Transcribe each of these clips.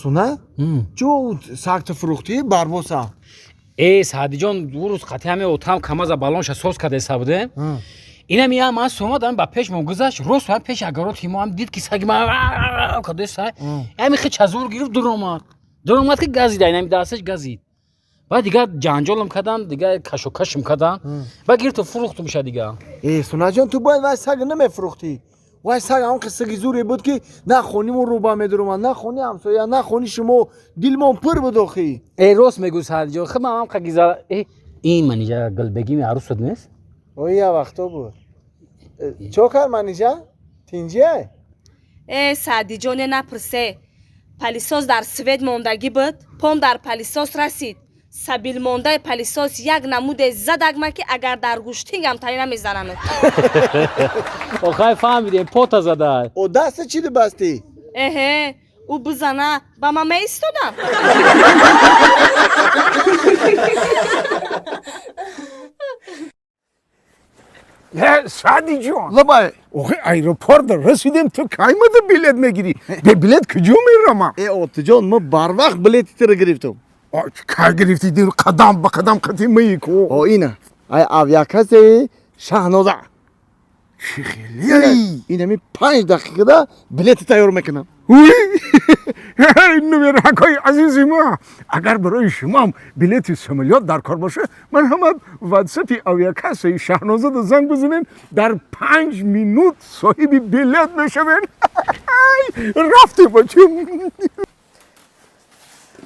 Суна? Чӯ сагта фурӯхтӣ барбоса? Э, Саъдиҷон, ду рӯз қатъи ҳаме отам камаза балонша соз кардеса буде. Инам я ман сомадам, ба пеш мо гузашт, рост ҳам пеш агароти мо ҳам дид, ки саги ман кардеса. Ҳами хи чазур гирифт, дуромад. Дуромад ки газид, инами дасташ газид. Баъд дигар ҷанҷолам кардам, дигар кашокашм кардам. Баъд гирифту фурӯхтумша дигар. Э, Сунаҷон, ту бояд вай саг намефурӯхтӣ. Вай саг ҳамон қиссаги зуре буд, ки на хонимон рӯба медуромад, на хони ҳамсоя, на хони шумо. Дилмон пур буд охӣ. Э, рост мегӯ, Саъдиҷон, хи ман ҳам қагиза. Э, ин манижа Гулбегими арӯсат нест? Ой, я вақто буд. Чо кард Манижа? Тинҷия? Э, Саъдиҷоне, напурсе. Пылесос дар свет мондагӣ буд, пом дар пылесос расид. Сабилмондаи пылесос як намуде задагма, ки агар дар гӯштингам тари намезанам. Охай, фаҳмидем, пота задай. О, даста чӣ дибастӣ? Эҳе, ӯ бизана, ба ман меистодам. Саъдиҷон! Лабай. Охи, аэропорт расидем, ту кай мада билет мегирӣ? Бе билет куҷо мерамам? Э, Отиҷон, мо барвақт билети тира гирифтум. Кай гирифтӣ? Қадам ба қадам қати маи ку. О, ина ай авиакассаи Шаҳноза. Чӣ хеле? Инами 5 дақиқада билети тайёр мекунам. Номеракҳои азизи ма, агар барои шумоам билети самолёт дар кор боша, ман ҳама ватсапи авиакассаи Шаҳнозада занг бизанем, дар 5 минут соҳиби билет мешавем. Рафтем, бачам.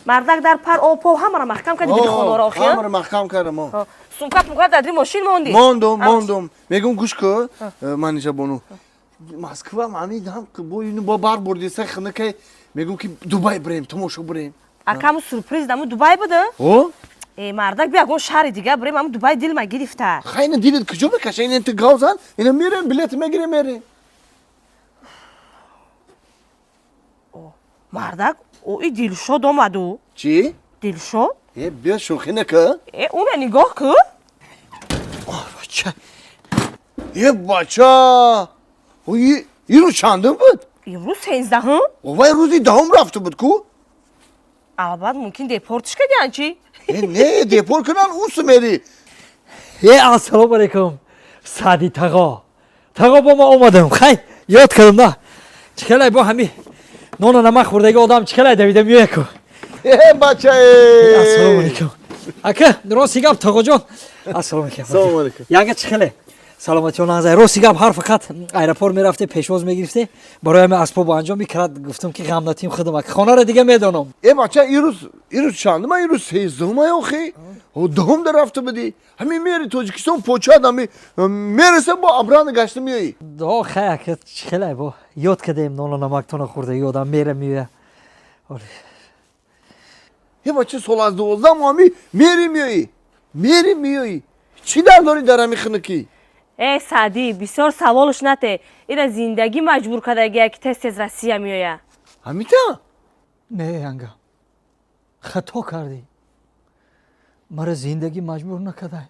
Мардак, дар пар опо ҳамаро маҳкам кардӣ, диди хонаро охи? Ҳамаро маҳкам кардам. Сумка пумка дар дри мошин мондӣ? Мондум, мондум. Мегум, гӯш ку, Манижа бону, Москва ҳам бо ину бо бар бурдиса хинакай, мегум ки Дубай бирем, тамошо бирем. Акаму сюрприз даму Дубай буда? О. Э, мардак, бия ягон шаҳри дига бирем, аму Дубай дилма гирифта. Хайна, дилит куҷо мекаша? Ина ту гав зан, ина мерем, билет мегирем, мерем. Мардак, ои Дилшод омаду. Чӣ? Дилшод. Э, биё, шӯхӣ нака. Э, уна нигоҳ ку. Бача, е, бача, ин рӯз чандум буд? Имрӯз 13-ум. Вай рӯзи 10-ум рафта буд ку. Албат, мумкин депортиш кардиан чӣ? Э, не, депорт кунан, усу мери. Е, ассалому алайкум, Саъди тағо. Тағо, бо ма омадам. Хай, ёд кардам да. Чӣ хелай, бо ҳами нону намак хӯрдаги одам чӣ хелай давида меоя ку. Э, бача. Ассалому алайкум, ака. Рости гап, тағоҷон, ассалому алайкум. Салому алайкум. Янга, чӣ хеле, саломатиён нағзай? Рости гап, ҳар фақат аэропорт мерафте, пешвоз мегирифте, барои ҳами асбобу анҷом мекард. Гуфтам ки ғам натим, худам, ака, хонаро дига медонам. Э, бача, ирӯз чандума? Ирӯз 13-ума охи. 10-ум да рафта будӣ. Ҳамин мери Тоҷикистон, почад ҳами мераса, бо обратно гашта меоӣ. О, хай, ака, чӣ хелай, бо ёд кардем, нону намактона хӯрдаги одам мера меоя. Э, бача, сол аз 12 ҳами мери меоӣ, мери меоӣ. Чӣ дар дорӣ дар ҳами хинукӣ? Э, Саъдӣ, бисёр саволш нате. Ира зиндагӣ маҷбур кардагия, ки тез тез Россия меоя. Ҳамита? Не, янга, хато кардӣ. Мара зиндагӣ маҷбур накардай,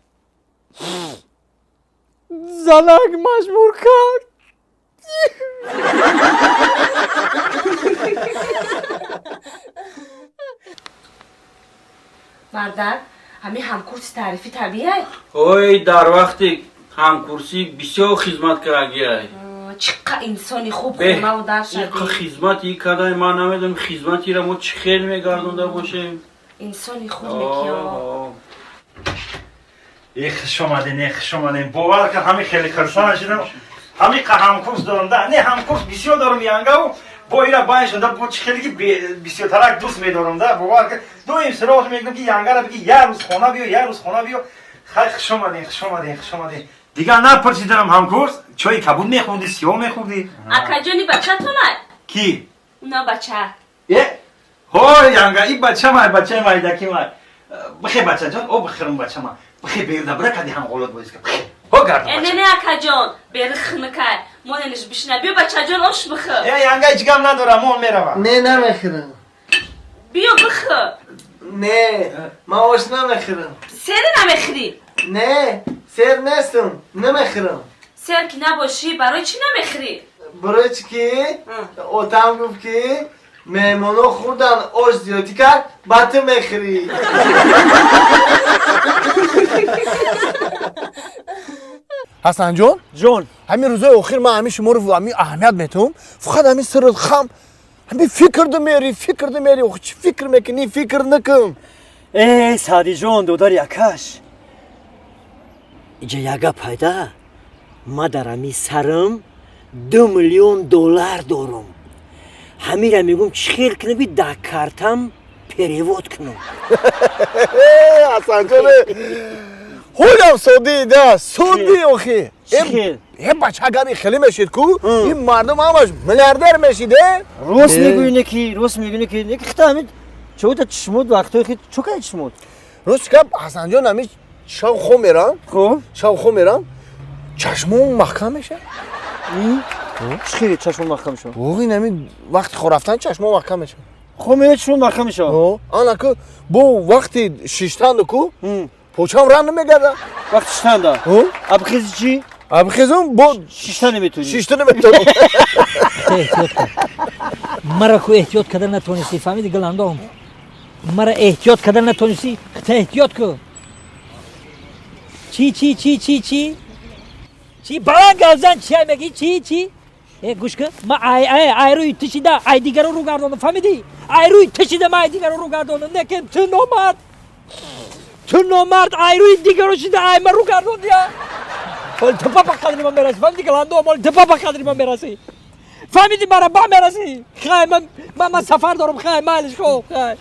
занак маҷбур кард. Мардак, ҳамин ҳамкурси таърифи табиай? Ой, дар вақти ҳамкурсӣ бисёр хизмат кардагиай. Чӣ қа инсони хуб, хонаву дар Иқа шади. Хизмати кардай, ман намедонам, хизматира мо чӣ хел мегардонда бошем. Инсони хуб мекиё. Э, хуш омаден, э, хуш омаден. Бовар кар, ҳами хеле хурсанд шудам. Ҳами қа ҳамкурс дорам да. Не, ҳамкурс бисёр дорам, янгаву бо ира байншон да, бо чӣ хеле ки бисёртарак дӯст медорам да. Бовар кар, доим суроғ мекунам, ки янгара биги, як рӯз хона биё, як рӯз хона биё. Хай, хуш омаден, хуш омаден, хуш омаден. Дигар напурсидарам, ҳамкурс, чойи кабуд мехӯрдӣ, сиёҳ мехӯрдӣ? Акаҷони, бачатонай? Ки? Уна бача. Э, ҳой, янга, и бача май, бачаи майдаки май. Бихе, бачаҷон, о, бихирм, бача ма. Бихе, берда бира, кади ҳам ғолот боиска. Бихе. Ҳо, гард. Э, не, не, акаҷон, бери хинукай, монениш бишина. Биё, бачаҷон, ош бихӯр. Э, янга, ҳеҷ гап надорам, он меравам. Не, намехӯрам. Биё, бихӯр. Не, ман ош намехӯрам. Сери намехӯрӣ? Не, сер нестам, намехӯрам. Сер ки набошӣ, барои чӣ намехӯрӣ? Барои чӣ ки отам гуфт, ки Меҳмоно хӯрдан, ош зиёдӣ кард, ба ту мехӯрӣ. Ҳасанҷон, ҷон, ҳамин рӯзои охир ман ҳамин шуморо ҳамин аҳамият метавам, фақат ҳамин сират хам, ҳамин фикр думери, фикр думери, охи чӣ фикр мекунӣ, фикр накун. Э, Саъдиҷон, додари акаш, иҷа як гап пайда, ма дар ҳамин сарам 2 миллион доллар дорам. Ҳамира мегӯм, чӣ хел кунам, ки дар картам перевод кунам? Ҳасанҷон, ҳолам соддӣ да, соддӣ охи. Чӣ хел? Э, бача, агар ин хеле мешид ку, ин мардум ҳамаш миллиардер мешид, э? Рост мегӯӣ, неки рост мегӯӣ, неки неки хита ҳамин чота чишмот вақтҳои хи чо кади чишмот? Рост гап, Ҳасанҷон, ҳамин шав хом мерам, хуб, шав хом мерам, чашмом маҳкам мешавад. Чӣ хел чашмон маҳкам мешавад? Ох, ин ҳамин вақти хоб рафтан чашмом маҳкам мешавад. Хоб меояд, чишмон маҳкам мешавад? Ана ку, бо вақти шиштанду ку почам ран намегардад. Вақти шиштанда? Абхези чӣ? Абхезум бо шишта наметавонӣ? Шишта наметавонам. Эҳтиёт кун, мара ку эҳтиёт карда натонистӣ, фаҳмиди, Гуландом? Мара эҳтиёт карда натонистӣ, хита эҳтиёт кун. Чӣ, чӣ, чӣ, чӣ, чӣ, чӣ? Баланд гап зан, чи мегӣ? Чӣ, чӣ? Э, гӯш кун, ма ай ай ай рӯи ту шида ай дигаро рӯ гардонам, фаҳмидӣ? Ай рӯи ту шида ма ай дигаро рӯ гардонам. Лекин ту номард, ту номард, ай рӯи дигаро шида ай ма рӯ гардондия. Ҳол ту ба қадри ман мерасӣ, фаҳмидӣ, Гуландом? Ҳол ту ба қадри ман мерасӣ, фаҳмидӣ? Мара ба мерасӣ. Хай, ман сафар дорам, хай, майлиш, хоб, хай.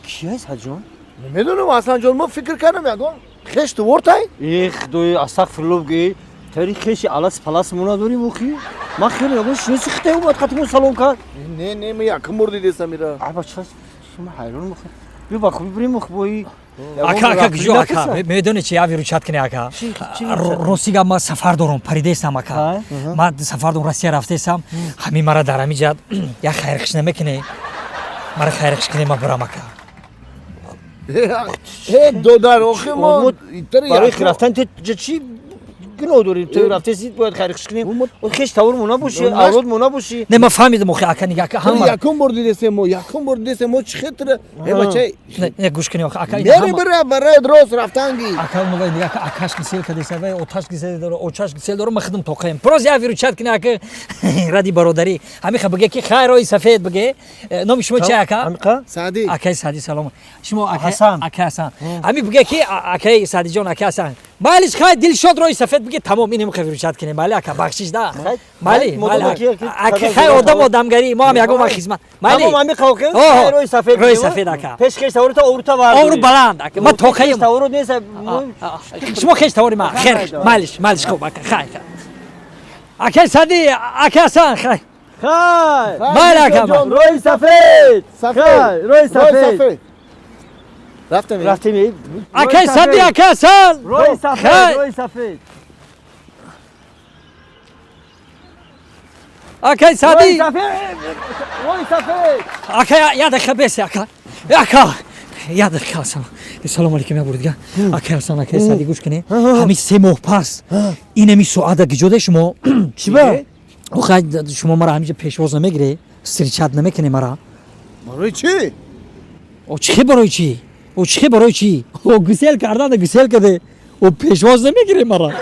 Кияй, Саҷон? Намедонам, Ҳасанҷон, мо фикр кардам, ягон хеш тувортай. Э, худои, астағфирулло бгӯ, тари хеши алас палас мо надорим охи. Ман хеле ягон шиноси хитай омад, қатимон салом кард. Не, не, ма якум бор дидесам ира. Аба, ча шума ҳайрон мохи. Биё, ба хуби бирем охи, бои. Ака, ака, гижо, ака, медони чи, ави ручат кини, ака. Рости гап, ман сафар дорам, паридаестам, ака. Ман сафар дорам, Россия рафтаестам. Ҳамин мара дар ҳамин ҷиҳат як хайрхиш намекунӣ? Мара хайрхиш кунӣ, ман бирам, ака. Э, додар, охи мо барои рафтан ту чӣ гуноҳ дорӣ? Ту рафтеси, бояд хайрхиш кунем? Хеш тавор мо набошӣ, авлод мо набошӣ. Не, ман фаҳмидам, охи, ака, нига, ака, ҳама якум бор дидесем, мо якум бор дидесем, мо чӣ хетра, э, бача. Не, гӯш кунӣ, охи, ака. Мери, бира, барои рост рафтанги. Ака, нувай, нига, ака, акаш гисел кадеса, вай оташ гисел дора, очаш гисел дора, ман худам тоқаем. Просто як выручать кунӣ, ака, ради бародарӣ. Ҳамиха биге ки хайр, роҳи сафед биге. Номи шумо чи, ака? Ҳамиқа? Саъдӣ. Акаи Саъдӣ, салом. Шумо ака? Ҳасан. Ака Ҳасан. Ҳами биге ки акаи Саъдиҷон, ака Ҳасан. Майлиш, хай, дилшод, роҳи сафед биге, тамом, инем хай выручать кунем. Майли, ака, бахшиш да. Майли, майли. Ака, хай, одам одамгарӣ, мо ҳам ягон вақт хизмат. Майли. Тамом, ҳами қавқем, роҳи сафед. Роҳи сафед, ака. Пеш хеш таворута оврута вар. Овру баланд, ака. Ма тоқаем. Таворут нест. Шумо хеш тавори ма. Хер, майлиш, майлиш, хуб, ака, хай, хай. Акаи Саъдӣ, ака Ҳасан, хай. Хай. Майли, ака. Роҳи сафед. Сафед. Роҳи сафед. Рафтем. Рафтем. Акаи Саъдӣ, ака Ҳасан. Роҳи сафед, роҳи сафед. Акаи Саъдӣ. Роҳи сафед. Ака, як дақиқа бесе, ака. Ака. Як дақиқа, ассалом. Салом алейкум, як бор дига. Акаи Ҳасан, акаи Саъдӣ, гӯш кунед. Ҳамин 3 моҳ пас инами соата гиҷоде шумо. Чӣ ба? Охай, шумо мара ҳамиҷа пешвоз намегиред, встречать намекунед мара? Барои чӣ? О, чӣ хе барои чӣ? О, чӣ хе барои чӣ? О, гусел карданда гусел каде. О, пешвоз намегиред мара?